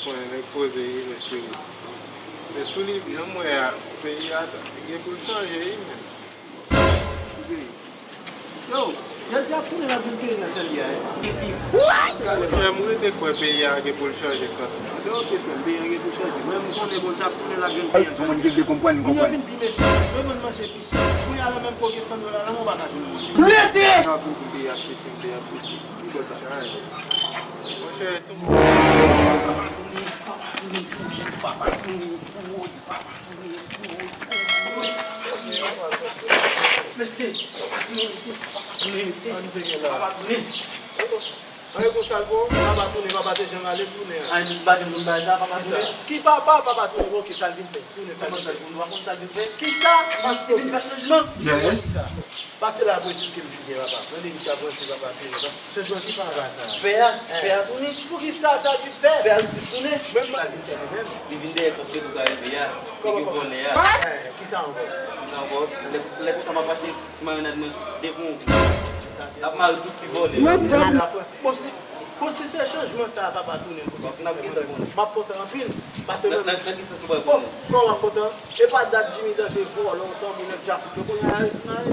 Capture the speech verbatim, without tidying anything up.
Mwen, nèg poze wi, lespri li. Lespri li, jan m wè a, peyi a gen pou l chanje wi, men. Yo, Jezi ap tounen nan vil peyi nan jan li a, wi. Frè m, ou rete kwè peyi a gen pou l chanje kanmenm. Yo, ok, frè m, peyi a gen pou l chanje. Mwen, m konnen Bondye ap tounen nan vil peyi a. Yon moun ki vle konprann, konprann. Vin pi mechan. Mwen, mwen manje pi chè. Kounye a la menm pou gen san dola la, mwen pa ka jwenn moun. Rete! Nan ap vin di peyi ap pese, peyi ap pese. Ki koz sa? Monchè, sou Mesye, papa tounen, mesye, papa tounen, mesye, papa tounen, mesye, papa tounen. Anyen konsa l bon, papa tounen, papa te janm ale tounen an. Ay, nou pa janm konn bagay sa, papa tounen. Ki papa, papa tounen, ok, sa l vin fè? Tounen, sa l vin fè? Nou pa konn sa l vin fè. Kisa? Paske li vin fè chanjman. Yes. Pase la pou esplike m ki gen papa. Mande misye ap ranse papa pi lontan. Chanjman ki sa? Pè a, pè a tounen. Poukisa sa vin fè? Pè a vin tounen. Menm sa vin fè li menm. Li vin dèyè kòb ke pou gade pè a. Li vin vòlè a. Eh, kisa ankò? Kisa ankò? Lè, lè konsa m ap achte ti mayonèz mwen de pou yon. L ap mare tout ti vòlè. Bon, si, bon, si se chanjman sa a papa tounen pou mwen, m ap kontan anpil. Paske nan, nan, nan ki sans ou pral tounen? Kòman w ap kontan? E pa dat Jimmy Danger vòlè w tanbou nèg djakout yo kounye a Ayisyen.